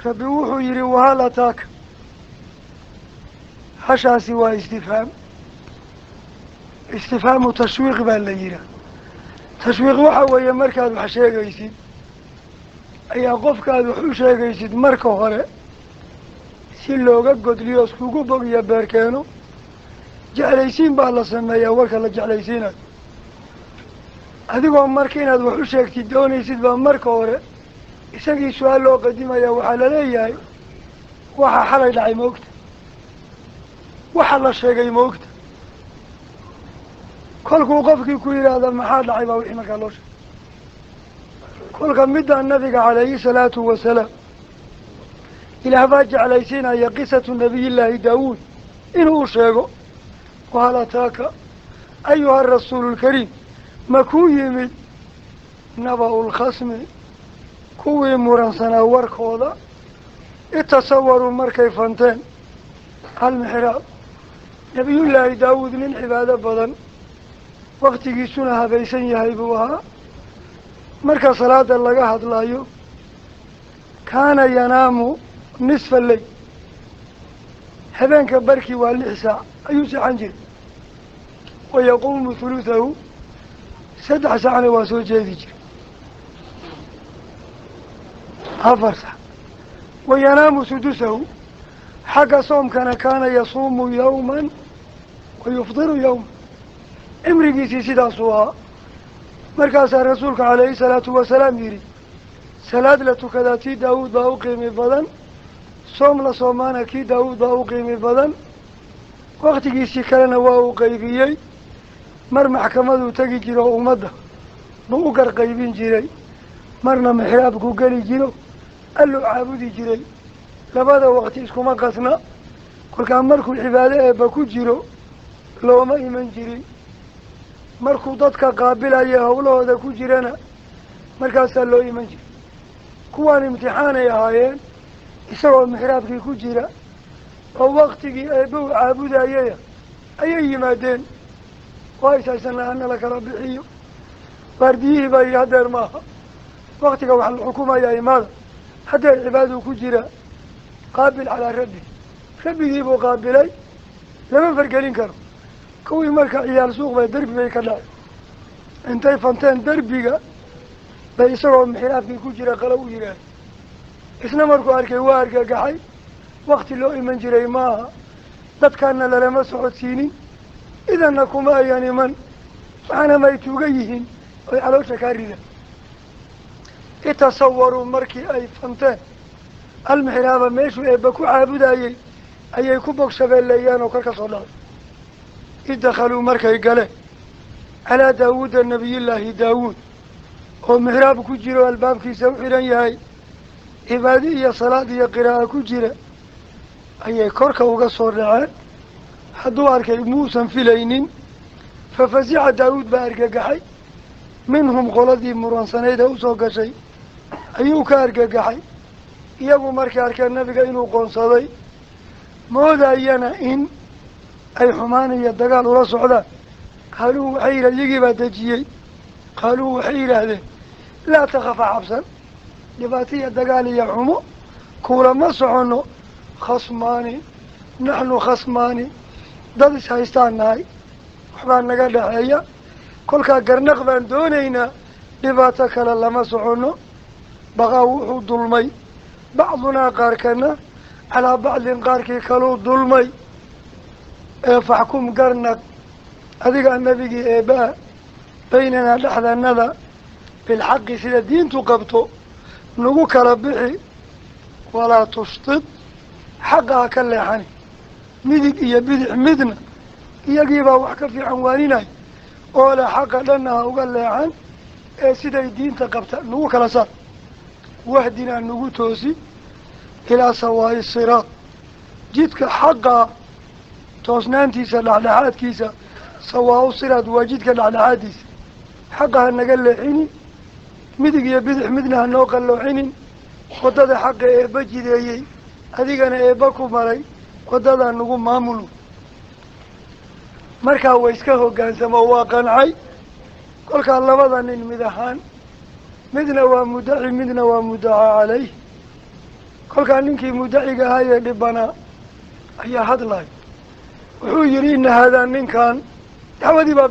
Rabbi wuxuu yidhi wahal ataaka, hashaasi waa istifhaam, istifhaamu tashwiiq baa la yidhaah. Tashwiiq waxa weeye markaad wax sheegaysid ayaa qofkaad wax u sheegaysid marka hore si looga godliyo iskugu bogiyo beerkeeno, jeclaysiin baa la sameeyaa warka la jeclaysiinayo. Adigoo marka inaad wax u sheegtid doonaysid baa marka hore isagii su-aal loo qadimaya, waxaa laleeyahay waxa xalay dhacay ma ogta, waxa la sheegay ma ogta. Kolkuu qofkii ku yidhaahda maxaa dhacay baa wixii markaa loo sheegay. Kolka middaa nabiga calayhi salaatu wasalaam ilaah baa jeclaysiinaya qisatu nabiyillaahi Daawuud inuu sheego. Wahal ataaka ayuha rasuulu lkariim, ma kuu yimid naba-u lkhasmi, kuwii muransanaa warkooda, itasawaruu markay fanteen almixraab. Nabiyullaahi Daawuud nin cibaado badan waktigiisuna habaysan yahay buu ahaa. Marka salaada laga hadlayo kaana yanaamu nisfa leyl, habeenka barkii waa 6 saac ayuu seexan jiray, wayaquumu thuluthahu, 3 saacna waa soo jeedi jiray, 4 saac. Wayanaamu sudusahu, xagga soomkana kaana yasuumu yawman wayufdiru yawman, cimrigiisii sidaasuu ahaa. Markaasaa rasuulka calayhi salaatu wasalaam yidhi salaad la tukadaa tii Daawuud baa u qiimi badan, soom la soomaana kii Daawuud baa u qiimi badan. Waktigiisii kalena waa uu qaybiyey, mar maxkamaduu tegi jiro ummadda buu u garqaybin jiray, marna mixraabku geli jiro alluu caabudi jiray. Labada waqti iskuma qasna, kolkaa markuu cibaado eebba ku jiro looma iman jirin, markuu dadka qaabilaya howlahooda ku jirana markaasaa loo iman jiray. Kuwaan imtixaanay ahaayeen isagoo mixraabkii ku jira oo waktigii eebba u caabudayaya ayay yimaadeen. Waa isaysanaa hana la kala bixiyo. Waardiyihii baa yidhi hadeer maaha, waktiga wax la xukumayaa imaada, hadeer cibaaduu ku jira, qaabil calaa rabbi, rabbigii buu qaabilay, lama fargelin karo. Kuwii marka ciyaal suuq bay derbi bay ka dhacay, intay fanteen derbiga bay isagoo mixraabkii ku jira qala u yidhaah. Isna markuu arkay waa argagaxay, wakti loo iman jiray maaha, dadkaana lalama socodsiinin, idanna kuma ayan iman, waxaana may tuuga yihiin oy caloosha kaa rida. Itasawaruu markii ay fanteen almixraaba, meeshuu eebba ku caabudayey ayay ku bogshabeeleeyaan oo kor ka soo dhacay. Idakhaluu markay galeen calaa Daawuuda nabiyullaahi Daawuud oo mixraab ku jiro, albaabkiisa u xiran yahay, cibaado iyo salaad iyo qiraa'a ku jira, ayay korka uga soo dhaceen. Hadduu arkay muusan filaynin, fa fasixa Daawuud baa argagaxay, minhum qoladii muransanayd ee usoo gashay ayuu ka argagaxay. Iyagu markay arkeen nabiga inuu qoonsaday, moodayana in ay xumaan iyo dagaal ula socdaan, qaaluu waxay yidhah, iyagii baa dejiyey. Qaaluu waxay yidhaahdeen laa takhafa cabsan, dhibaato iyo dagaal iyo xumo kuulama soconno, khasmaani naxnu khasmaani, dad is haystaan nahay, waxbaa naga dhexeeya, kolkaa garnaq baan doonaynaa, dhibaato kale lama soconno. Baqaa wuxuu dulmay bacdunaa qaarkana calaa bacdin qaarkii kaluu dulmay, ee faxkum garnaq adiga nabigii eebaa baynanaa dhexdanada bilxaqi, sida diintu qabto nagu kala bixi, walaa tushtid, xaqa ha ka leexani, midig iyo bidix midna, iyagiibaa wax ka fiican waaninay oo le xaqa dhanna ha uga leexan, ee siday diinta qabta nagu kala saar. Wahdinaa nagu toosi ilaa sawaa'i siraad, jidka xaqaa toosnaantiisa dhexdhexaadkiisa, sawaa'u siraad waa jidka dhexdhexaadkiisa, xaqa ha naga leexinin, midig iyo bidix midna ha noo qalloocinin, waddada xaqa eebba jideeyey adigana eebba ku maray, waddadaa nagu maamulu. Markaa way iska hoggaansamo, waa qancay. Kolkaa labada nin mid ahaan, midna waa muddaci, midna waa muddacaa caleyh. Kolkaa ninkii muddaciga ahaayee dhibanaa ayaa hadlay, wuxuu yidhi ina haadaa ninkan dacwadii baa